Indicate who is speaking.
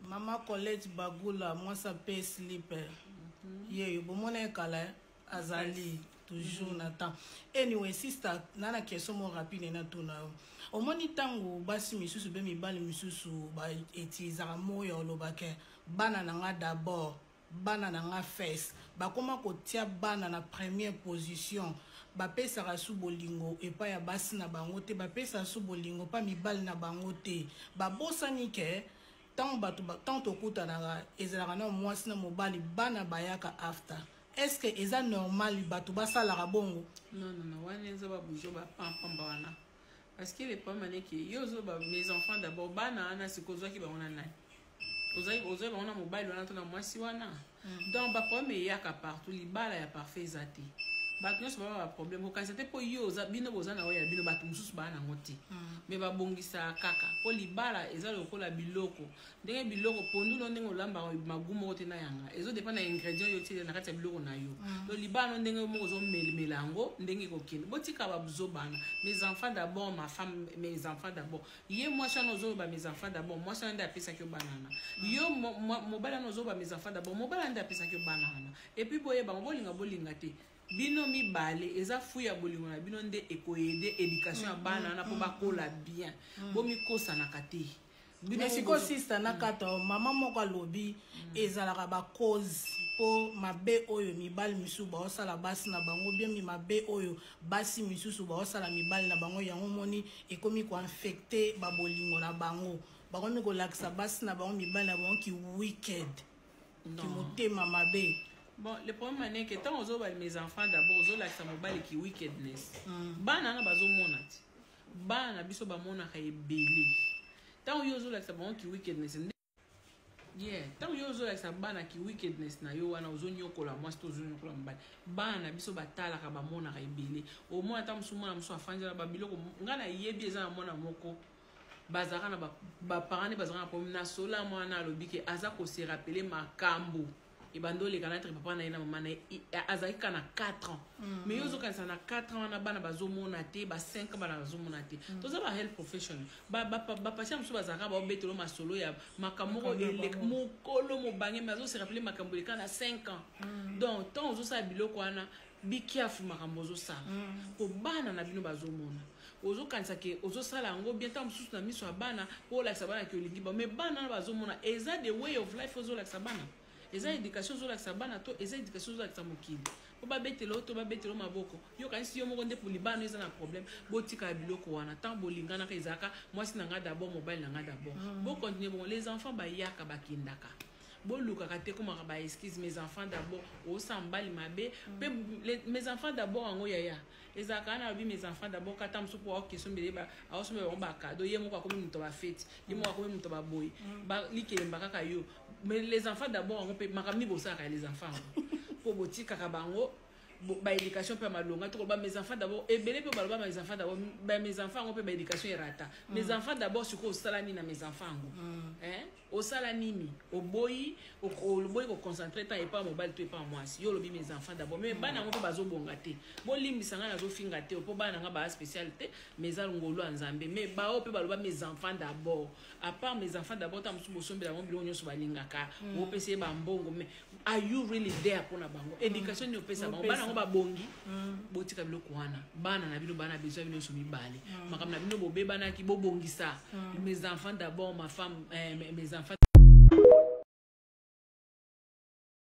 Speaker 1: Mama Colette Bagula, mwasa pe slipper. Yeyo bomona ye kala, eh? Azali toujours na temps. Anyway, sister, na na question moko rapide natuna yo. Omoni, ntango basi misusu mpe mibali misusu bautilisaka mot ya olobaka "bana na nga d'abord, bana na nga first", bakóma kotia bana na première position, bapesaka su bolingo epai ya basi na bango te, bapesaka su bolingo mpa mibali na bango te. Babosani ke ntango bato, ntango tokutanaka, ezalaka na mwasi na mobali, bana bayaka after. Est ce que eza normal bato basalaka bongo?
Speaker 2: Non, non, non, wana eza babujo bapampamba wana, parce que le problème aneke yo ozoba "mes enfants d'abord". Bana wana sikoyo ozwaki bango na nani? Ozwaki bango na mobali wana to na mwasi wana? Donc baproblème eyaka partout. Libala ya parfait eza te. Bato nyonso baba baproblème. Kokanisa te mpo yo oza, bino boza na oyo ya bino, bato mosusu baa nango te. Mais babongisaka kaka, mpo libala eza lokola biloko, ndenge biloko pondu no, ndenge olambaka magu moko te na yanga, ezodépend na ingrédient yo otie na kati ya biloko na yo. Donc libala no, ndenge moko ozomelemela yango, ndenge ekokende. Botika bazobana "mes enfants d'abord, ma femme, mes enfants d'abord". Ye mwasi wana ozoloba "mes enfants d'abord", mwasi wana nde apesaki yo bana wana. Yo mobali wana ozoloba "mes enfants d'abord", mobali wana nde apesaki yo bana wana. Et puis boyeba, bolinga bolinga te, bino mibale eza fruit ya bolingo na bino nde ekoaider éducation ya bana wana mpo bakola bien. Bomikosanaka te.
Speaker 1: Mais sikoyo, sister, na kata mama moko alobi ezalaka bacause mpo mabe oyo mibali misusu baosala basi na bango, bien mabe oyo basi misusu baosala mibali na bango, yango moni ekomi koaffecter babolingo na bango. Bakomi kolakisa basi na bango, mibali na bango ki wicked, ki motema mabe.
Speaker 2: Bon, le problème ane ke ntango ozoba "mes enfants d'abord", ozolakisa mobali ki wickedness. Bana wana bazomona ti bana na biso bamonaka ebele. Ntango yo ozolakisa bango ki wickedness, yeah, ntango yo ozolakisa bana ki wickedness na yo wana, ozonyokola mwasi to ozonyokola mobali, bana na biso batalaka, bamonaka ebele. Omona ata mosu, mwana mosu afandi na babiloko. Ngai nayebi eza na mwana moko, bazalaka na baparent nde bazalaka na problème na sola. Mwana alobi ke aza kose rappeler makambo ebandi oleka na entre papa na ye na mama na ye. Azalaki kaka na 4 ans. Mais yo ozokanisa na 4 ans wana bana bazomona te, ba 5 ans bana bazomona te. Toza ba health professional. Bapatient mosusu bazalaka baobetelo masolo ya makambo moko eleka mokolo mobange, mais azose rappeler makambo eleka na 5 ans. Donc ntango ozosala biloko wana, bikiafu makambo ozosala po bana na bino bazomona. Ozokanisa ke ozosala yango bien, ntango mosusu na miso ya bana mpo olakisa bana ke olingi bango, mais bana wana bazomona. Eza the way of life ozolakisa bana, eza éducation ozolakisa bana to eza éducation ozolakisa mokili mpo babetela yo to babetela yo maboko? Yo kanisi yo moko nde po libana eza na problème. Botikala biloko wana. Ntango bolinganaka, ezalaka mwasi na nga d'abord, mobali na nga d'abord. Bocontinue bongo. Les enfants bayaka, bakendaka. Bolukaka te komaka baexcuse "mes enfants d'abord". Osala mobali mabe mpe "mes enfants d'abord" yango, yaya, ezalaka wana. Alobi "mes enfants d'abord", kata mosusu mpo aokesombele, aosombela bango bacadeau, ye moko akomi moto bafeti, ye moko akomi moto baboye, likelemba kaka yo. Mais "les enfants d'abord" yango mpe, makambo nini bosalaka ya les enfants yango mpo botikaka bango baéducation mpe ya malonga to koloba "mes enfants d'abord"? Ebele mpe baloba "mes enfants d'abord", ba mes enfants yango mpe baéducation erata. Mes enfants d'abord, sikoyo osala nini na mes enfants yango, hein? Osala nini? Oboyi, oboyi koconcentrer temps epa mobali to epa mwasi. Yo olobi "mes enfants d'abord", mais bana yango mpe bazobonga te. Bolimbisa ngai, nazofinga te mpo bana nanga baa spécial te, mais eza ngolu ya Nzambe. Mais bao mpe baloba "mes enfants d'abord", à part "mes enfants d'abord", ta mosusu bosombela bango biloko nyonso balingaka, opesa ye bambongo, mais are you really there mpona bango? Éducation nini opesa bango? Bana yango babongi? Botika biloko wana. Bana na bino, bana besoin bino nyonso mibale. Makambo na bino bobebanaki, bobongisa. Mes enfants d'abord, ma femme, mes enfants.